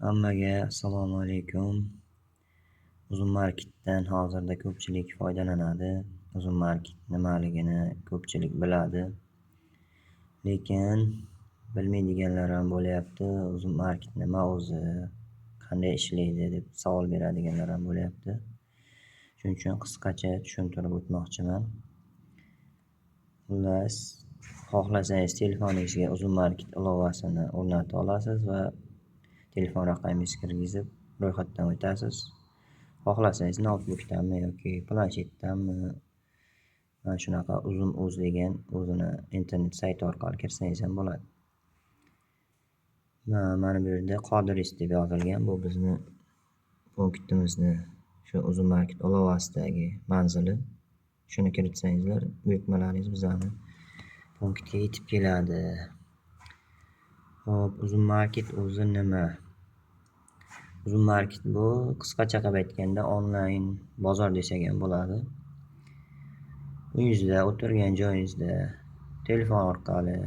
Hammaga assalomu alaykum. Uzum Marketdan hozirda ko'pchilik foydalanadi. Uzum Market nimaligini ko'pchilik biladi. Lekin bilmaydiganlar ham bo'lyapti. Uzum Market nima o'zi, qanday ishlaydi deb savol beradiganlar ham bo'lyapti. Shuning uchun qisqacha tushuntirib o'tmoqchiman. Xullas, xohlasangiz telefoningizga Uzum Market ilovasini o'rnata olasiz va telefon raqamingizni kirgizib ro'yxatdan o'tasiz. Xohlasangiz noutbukdanmi yoki planshetdanmi mana shunaqa Uzum.uz degan o'zini internet sayti orqali kirsangiz ham bo'ladi. Mana bu yerda Qodiris deb yozilgan. Bu bizni punktimizni shu Uzum Market ilovasidagi manzili. Shuni kiritsangizlar buyurtmalaringiz bizani punktga yetib keladi. Xo'p, Uzum Market o'zi nima? Uzum Market bu qisqacha qilib aytganda onlayn bozor desak ham bo'ladi. Uyingizda o'tirgan joyingizda telefon orqali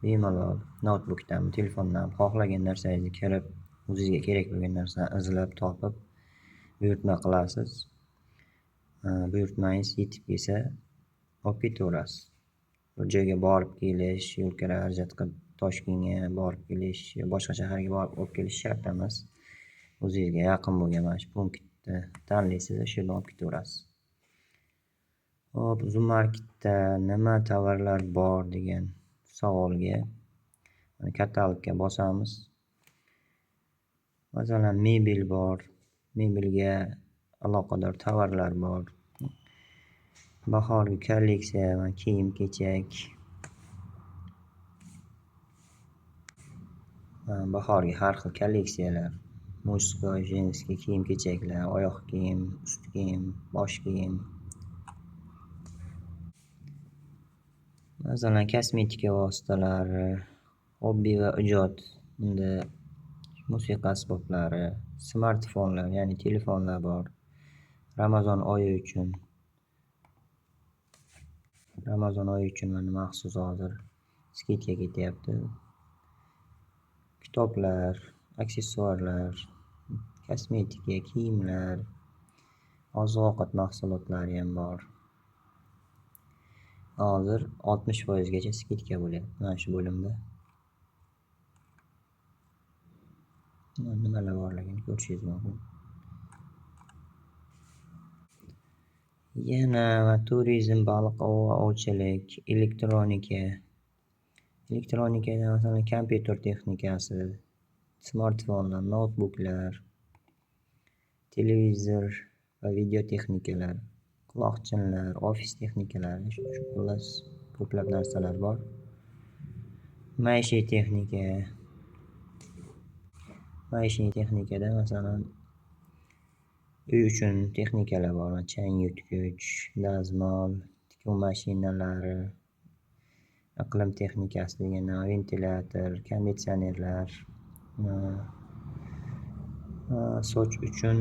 bemalol noutbukdanmi, telefondan xohlagan narsangizni kirib, o'zingizga kerak bo'lgan narsani izlab topib buyurtma qilasiz. Buyurtmangiz yetib kelsa olib ketaverasiz. Bir joyga borib kelish, yo'l kira xarajat qilib Toshkentga borib kelish, boshqa shaharga borib olib kelish shart emas. O'zingizga yaqin bo'lgan mana shu punktni tanlaysiz va shu yerdan olib ketaverasiz. Xo'p, Uzum Marketda nima tovarlar bor degan savolga katalogga bosamiz. Masalan, mebel bor, mebelga aloqador tovarlar bor. Bahorgi kolleksiya, kiyim-kechak. Bahorgi har xil kolleksiyalar, мужской, женский kiyim-kechaklar, oyoq kiyim, ust kiyim, bosh kiyim. Masalan, kosmetika vositalari, hobbi va ijod, bunda musiqa asboblari, smartfonlar, ya'ni telefonlar bor. Ramazon oyi uchun mana maxsus hozir skidka ketyapti. Kitoblar, aksessuarlar, kosmetika, kiyimlar, oziq-ovqat mahsulotlari ham bor. Hozir 60% gacha skidka bo'lyapti mana shu bo'limda. Nimalar borligini ko'rishingiz mumkin. Yana turizm, baliq va ovchilik, elektronika. Elektronikada masalan kompyuter texnikasi, smartfonlar, noutbuklar, televizor va video texnikalar, quloqchinlar, ofis texnikalari, shu xullas ko'plab narsalar bor. Maishiy texnika. Maishiy texnikada masalan uy uchun texnikalar bor. Chang yutgich, dazmol, tikuv mashinalari, iqlim texnikasi degan ventilyator, konditsionerlar, soch uchun,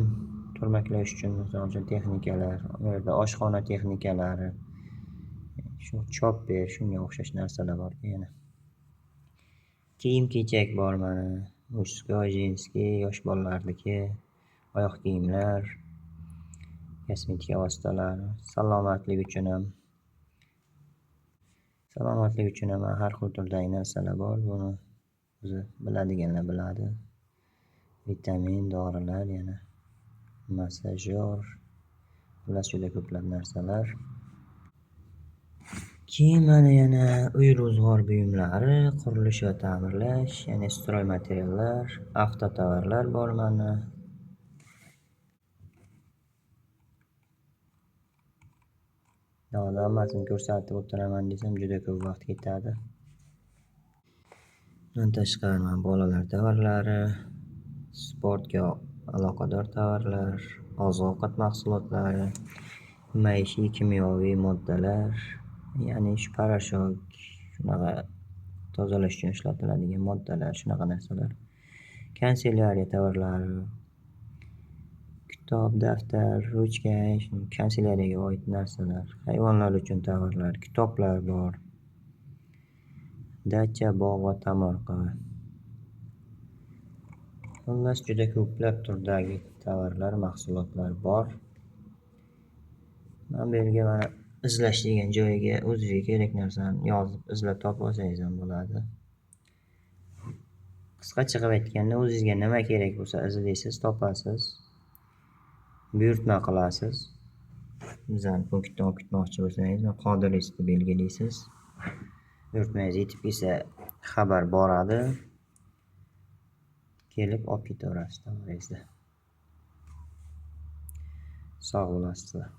turmaklash uchun misol uchun texnikalar, u yerda oshxona texnikalari, shu chopper, shunga o'xshash narsalar bor yana. Kiyim-kechak bor mana, мужской, женский, yosh bolalarniki, oyoq kiyimlar, kosmetika vositalari, salomatlik uchun ham har xil turdagi narsalar bor. Buni o'zi biladiganlar biladi. Vitamin, dorilar, yana massajyor, xullas juda ko'plab narsalar. Keyin mana yana uy ro'zg'or buyumlari, qurilish va ta'mirlash, ya'ni stroy materiallar, avtotovarlar bor mana. Hozir hammasini ko'rsatib o'tiraman desam juda ko'p vaqt ketadi. Bundan tashqari mana bolalar tovarlari, sportga aloqador tovarlar, oziq-ovqat mahsulotlari, maishiy kimyoviy moddalar, ya'ni shu parashok, shunaqa tozalash uchun ishlatiladigan moddalar, shunaqa narsalar. Kanselyariya tovarlari, kitob, daftar, ruchka, kanselyariyaga oid narsalar, hayvonlar uchun tovarlar, kitoblar bor. Dacha, bog' va tomorqa. Xullas, juda ko'plab turdagi tovarlar, mahsulotlar bor. Mana bu yerga, mana, izlash degan joyiga o'zizga kerak narsani yozib, izlab topib olsangiz ham bo'ladi. Qisqacha qilib aytganda, o'zizga nima kerak bo'lsa, izlaysiz, topasiz, buyurtma qilasiz. Bizani punktdan olib ketmoqchi bo'lsangiz, Qodiriyni belgilaysiz. Buyurtmangiz yetib kelsa, xabar boradi, kelib olib ketaverasiz tovaringizni. Sog' bo'lasizlar.